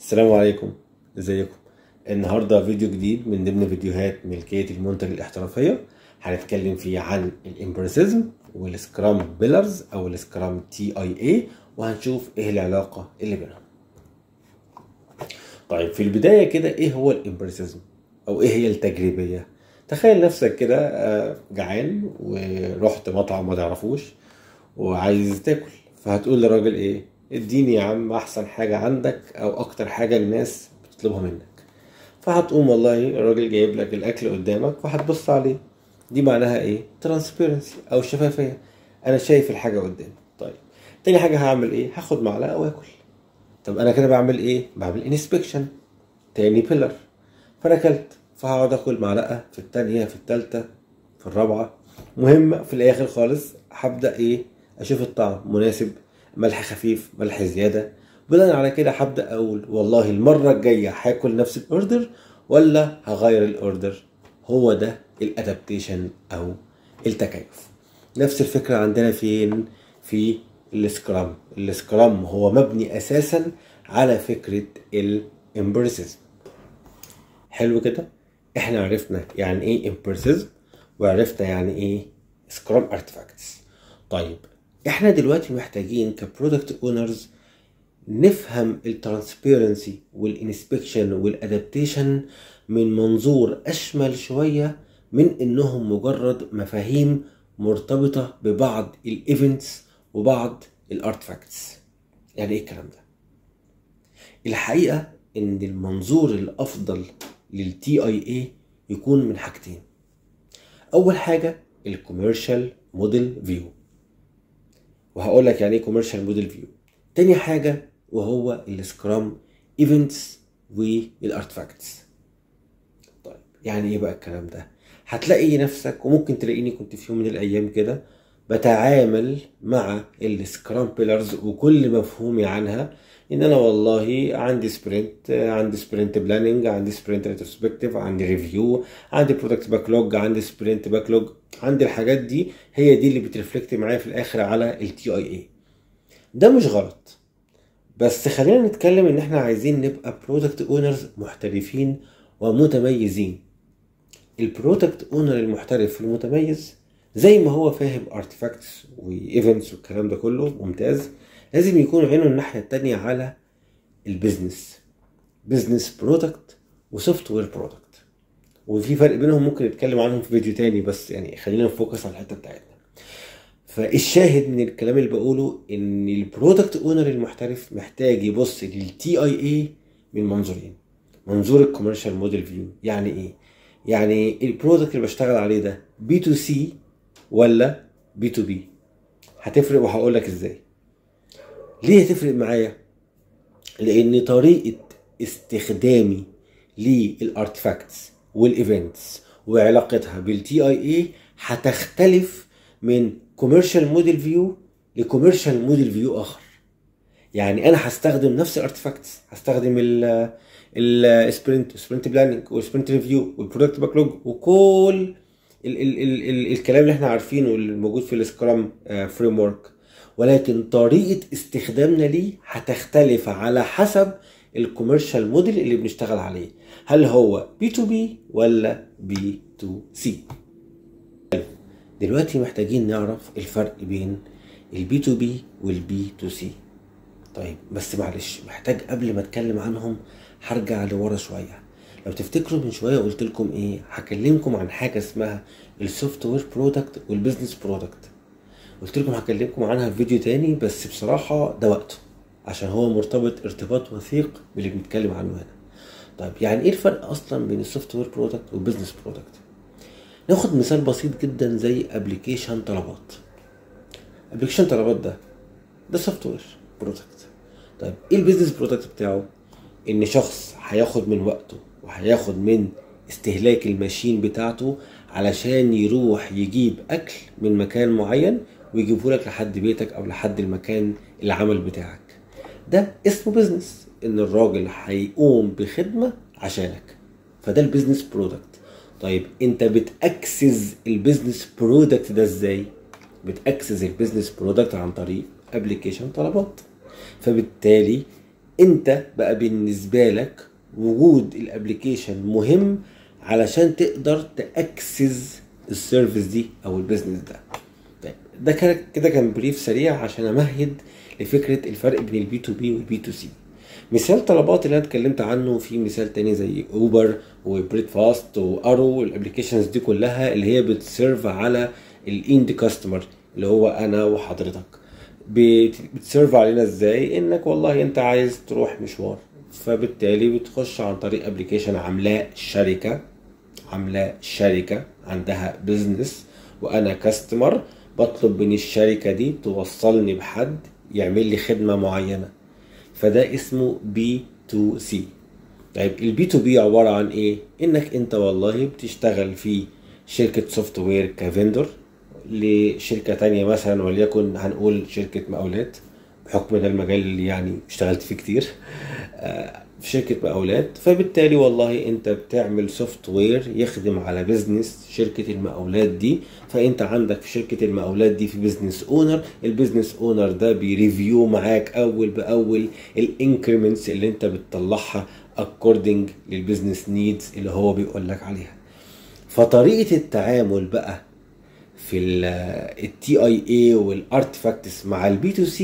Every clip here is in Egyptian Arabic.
السلام عليكم، ازيكم؟ النهارده فيديو جديد من ضمن فيديوهات ملكية المنتج الاحترافية، هنتكلم فيه عن ال empiricism وال Scrum pillars او ال Scrum TIA، وهنشوف ايه العلاقة اللي بينهم. طيب في البداية كده ايه هو ال empiricism او ايه هي التجريبية؟ تخيل نفسك كده جعان ورحت مطعم ما تعرفوش وعايز تاكل، فهتقول للراجل ايه؟ اديني يا عم احسن حاجة عندك او اكتر حاجة الناس بتطلبها منك. فهتقوم والله الراجل جايب لك الاكل قدامك فهتبص عليه، دي معناها ايه؟ transparency او شفافية، انا شايف الحاجة قدامي. طيب تاني حاجة هعمل ايه؟ هاخد معلقة واكل. طب انا كده بعمل ايه؟ بعمل inspection، تاني pillar. فانا اكلت، فهقعد اكل معلقة في التانية في التالتة في الرابعة، مهم في الاخر خالص هبدأ ايه؟ اشوف الطعم مناسب، ملح خفيف ملح زيادة. بناء على كده هبدأ اقول والله المرة الجاية هاكل نفس ال order ولا هغير ال order. هو ده ال adaptation او التكيف. نفس الفكرة عندنا فين؟ في ال Scrum. ال Scrum هو مبني اساسا على فكرة ال empiricism. حلو كده، احنا عرفنا يعني ايه empiricism وعرفنا يعني ايه Scrum artifacts. طيب احنا دلوقتي محتاجين ك product owners نفهم ال transparency وال inspection وال adaptation من منظور اشمل شوية من انهم مجرد مفاهيم مرتبطة ببعض ال events وبعض ال artifacts. يعني ايه الكلام ده؟ الحقيقة ان المنظور الافضل لل TIA يكون من حاجتين. اول حاجة ال commercial model view، وهقول لك يعني ايه commercial model view. تاني حاجة وهو ال Scrum events وال artifacts. طيب يعني ايه بقى الكلام ده؟ هتلاقي نفسك وممكن تلاقيني كنت في يوم من الايام كده بتعامل مع ال Scrum pillars وكل مفهومي عنها ان انا والله عندي sprint، عندي sprint planning، عندي sprint retrospective، عندي review، عندي product backlog، عندي sprint backlog، عندي الحاجات دي، هي دي اللي بت reflect معايا في الاخر على ال TIA. ده مش غلط، بس خلينا نتكلم ان احنا عايزين نبقى product owners محترفين ومتميزين. ال product owner المحترف المتميز زي ما هو فاهم artifacts و events والكلام ده كله ممتاز، لازم يكون عينه الناحية التانية على ال business، business product و software product، وفي فرق بينهم ممكن نتكلم عنهم في فيديو تاني، بس يعني خلينا ن focus على الحتة بتاعتنا. فالشاهد من الكلام اللي بقوله ان ال product owner المحترف محتاج يبص لل TIA من منظورين. منظور ال commercial model view يعني ايه؟ يعني ال product اللي بشتغل عليه ده B to C ولا B to B؟ هتفرق، وهقول لك ازاي. ليه هتفرق معايا؟ لان طريقه استخدامي لل artifacts وال events وعلاقتها بال TIA هتختلف من commercial model view ل commercial model view اخر. يعني انا هستخدم نفس ال artifacts، هستخدم ال sprint، sprint planning وال sprint review وال product backlog وكل ال ال ال ال الكلام اللي احنا عارفينه اللي موجود في ال Scrum framework، ولكن طريقه استخدامنا ليه هتختلف على حسب ال commercial model اللي بنشتغل عليه، هل هو B to B ولا B to C. دلوقتي محتاجين نعرف الفرق بين ال B to B وال B to C. طيب بس معلش محتاج قبل ما اتكلم عنهم هرجع لورا شوية. لو تفتكروا من شوية قلت لكم ايه؟ هكلمكم عن حاجة اسمها ال software product وال business product. قلت لكم هكلمكم عنها في فيديو تاني، بس بصراحة ده وقته عشان هو مرتبط ارتباط وثيق باللي بنتكلم عنه هنا. طيب يعني ايه الفرق اصلا بين ال software product وال business product؟ ناخد مثال بسيط جدا زي application طلبات. application طلبات ده software product. طيب ايه ال business product بتاعه؟ ان شخص هياخد من وقته وهياخد من استهلاك ال machine بتاعته علشان يروح يجيب اكل من مكان معين ويجيبه لك لحد بيتك او لحد المكان العمل بتاعك. ده اسمه business، ان الراجل هيقوم بخدمة عشانك، فده ال business product. طيب انت بت access ال business product ده ازاي؟ بت access ال business product عن طريق application طلبات. فبالتالي انت بقى بالنسبة لك وجود ال application مهم علشان تقدر ت access ال service دي او ال business ده. طيب ده كده كان brief سريع عشان امهد لفكرة الفرق بين ال B2B وال B2C. مثال طلبات اللي انا اتكلمت عنه، في مثال تاني زي اوبر و Breadfast وارو، ال applications دي كلها اللي هي بت serve على ال end customer اللي هو انا وحضرتك. بت serve علينا ازاي؟ انك والله انت عايز تروح مشوار، فبالتالي بتخش عن طريق application عاملاه شركة، عاملاه شركة عندها business، وانا customer بطلب من الشركة دي توصلني بحد يعمل لي خدمة معينة، فده اسمه B2C. طيب ال B2B عبارة عن ايه؟ انك انت والله بتشتغل في شركة software ك vendor لشركة تانية مثلا، وليكن هنقول شركة مقاولات بحكم ده المجال اللي يعني اشتغلت فيه كتير، في شركة مقاولات. فبالتالي والله انت بتعمل software يخدم على business شركة المقاولات دي، فانت عندك في شركة المقاولات دي في business owner، ال business owner ده بي review معاك اول باول ال increments اللي انت بتطلعها according لل business needs اللي هو بيقول لك عليها. فطريقة التعامل بقى في ال TIA وال artifacts مع ال B2C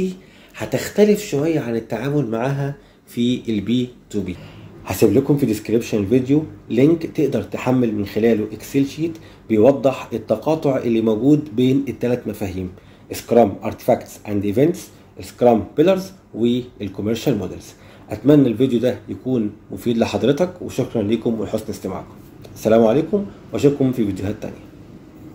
هتختلف شوية عن التعامل معاها في ال B2B. هسيب لكم في description الفيديو link تقدر تحمل من خلاله Excel sheet بيوضح التقاطع اللي موجود بين الثلاث مفاهيم: Scrum artifacts and events، Scrum pillars، وال commercial models. اتمنى الفيديو ده يكون مفيد لحضرتك، وشكرا لكم ولحسن استماعكم. السلام عليكم، واشوفكم في فيديوهات تانية.